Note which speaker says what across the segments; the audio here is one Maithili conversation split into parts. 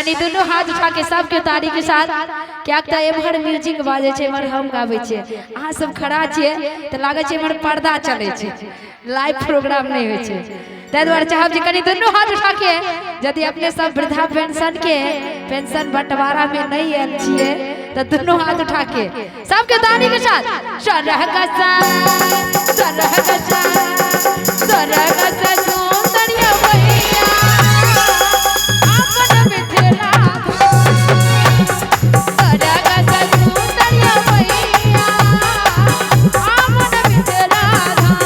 Speaker 1: कनी दुनू हाथ उठा के सबके ताली के साथ, कियाक तऽ एम्हर म्यूजिक बाजै छै, एम्हर हम गाबै छियै, अहाँ सब खड़ा छियै तऽ लागै छै एम्हर पर्दा चलै छै, लाइव प्रोग्राम नहि होइ छै। ताहि दुआरे चाहब जे कनी दुनू हाथ उठा के यदि अपने सब वृद्धा पेंशन के पेंशन बंटवारा में नहीं आयल छियै तऽ दुनू हाथ उठा के सबके ताली के साथ स्वर्ग सा स्वर्ग सा स्वर्ग सा सुंदर मैया अपन मिथिला स्वर्ग सा सुंदर मैया अपन मिथिला धाम।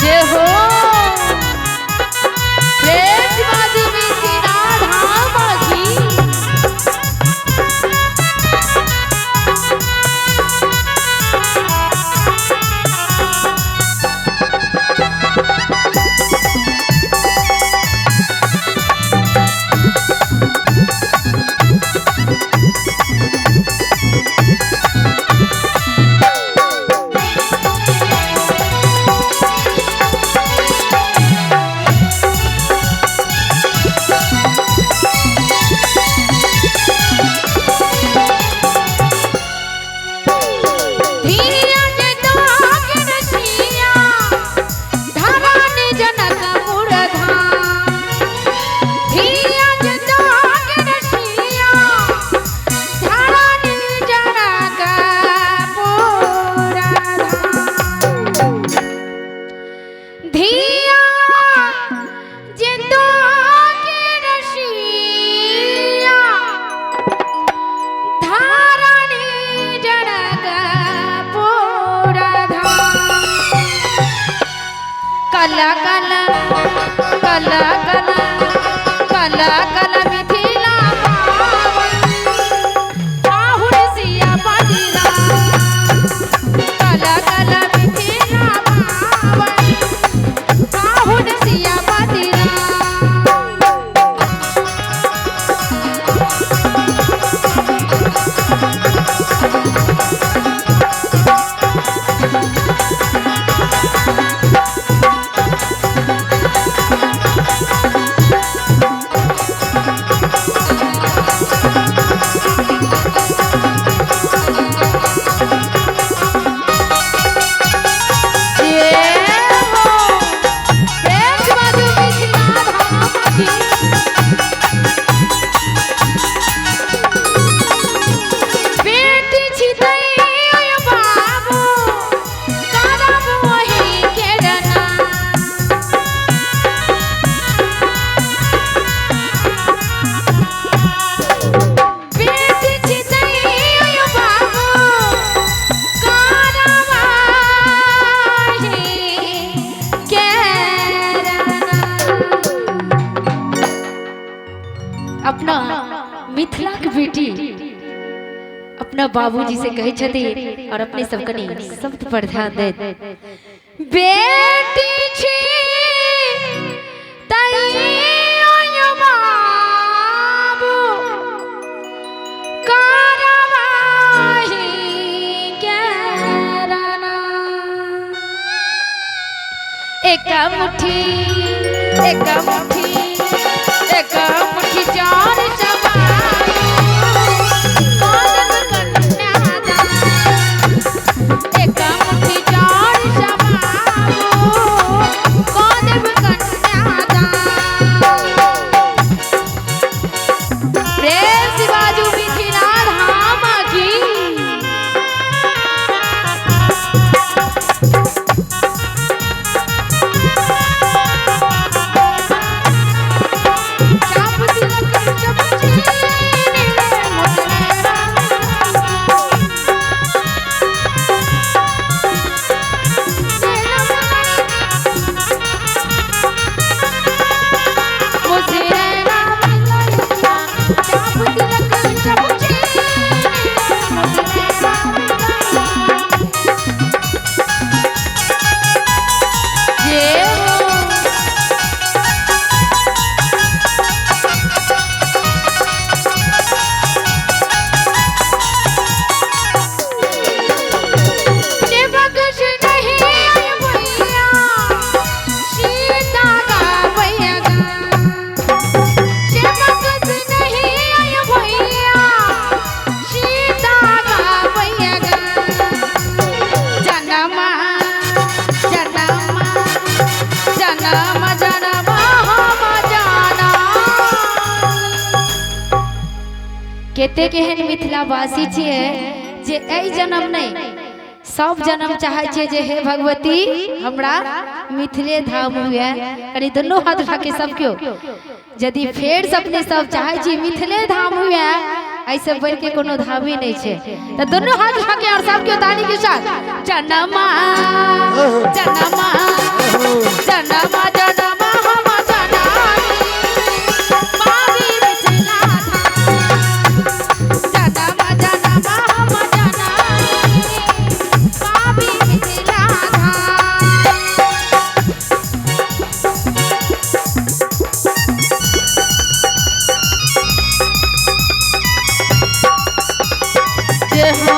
Speaker 1: जय हो प्रेम बाजू मिथिला धाम की। धिया जे दाग रसिया धरानी जनक मुरधाम। धिया जे दाग रसिया धरानी जनक मुरधाम। धिया जे दाग रसिया धारणी जनक पुरधाम। कला कला कला कला कला कला मिथिला पावन राहुल सिया पतिरा। कला कला मिथिला पावन राहुल सिया पतिरा। जय हो प्रेम बाजू मिथिला धाम की। बेटी छितै बाबू करब वही केरना। बेटी छितै बाबू करब वही केरना। अपना मिथिला के बेटी अपना बाबूजी से कहै छथिन और अपने सब कनी शब्द पर ध्यान दैत। बेटी छी तैयो बाबू करवाही केरना। एक मुट्ठी एक मुट्ठी एक मुट्ठी चार चबाई कानन कन्यादान। एक मुट्ठी चार चबाऊ कानन कन्यादान। प्रेम से बाजू मिथिला धाम की। चाप तिलक जब चीनी मुझे चाप तिलक जब चीनी मुझे जय हो। बख्श नहीं भैया सीता का भैया। कतेक एहन मिथिलावासी छियै जे एहि जन्म नहीं सब जन्म चाहे छियै जे हे भगवती हमरा मिथिले धाम हुए। कनी दुनू हाथ उठा के सब केओ यदि फेर से अपने सब चाहे छी मिथिले धाम हुए, ऐसे बढ़ के कोनो धाम ही नहीं छे। तो दोनों हाथ उठा के और सब केओ ताली के साथ जनमा जनमा जनमा जनमा हम जनानी पावी मिथिला धाम। जनमा जनमा हम जनानी पावी मिथिला धाम। जय हो।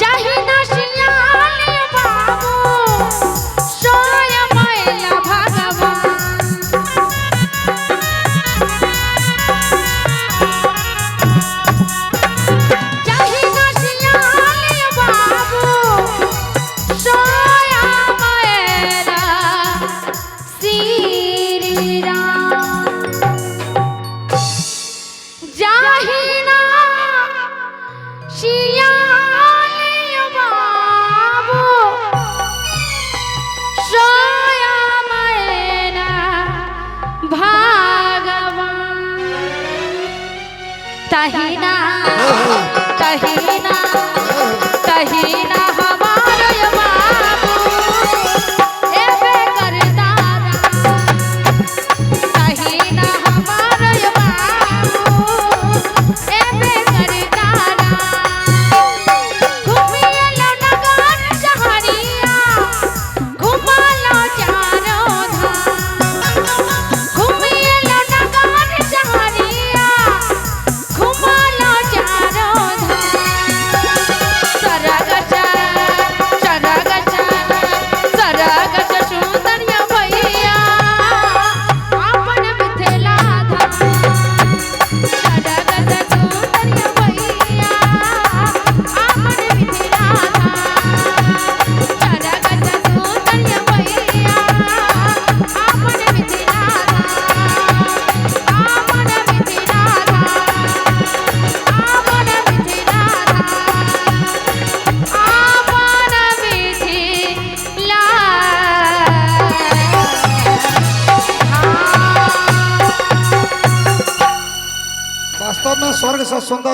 Speaker 1: जहिना सियाल बाबू सोय मैला भगवान। जहिना सियाल बाबू सोय मैला श्री राम। जहिना सियाल बाबू सोया मैना भगवान। तहिना तहिना तहिना हमार बाबू एबे करदारा। तहिना हमार बाबू एबे करदारा। घुमियलो नगर शहरिया घुमालो चारो धाम। घुमियलो नगर शहरिया घुमालो चारो धाम। सरगच सरगच सरगच सुंदरिया भैया अपन मिथिला धाम। सरगच सुंदरिया भैया अपन मिथिला धाम। सरगच सुंदरिया भैया अपन मिथिला धाम। अपन मिथिला धाम। अपन मिथिला धाम। अपन मिथिला
Speaker 2: वास्तव में स्वर्ग से सुंदर।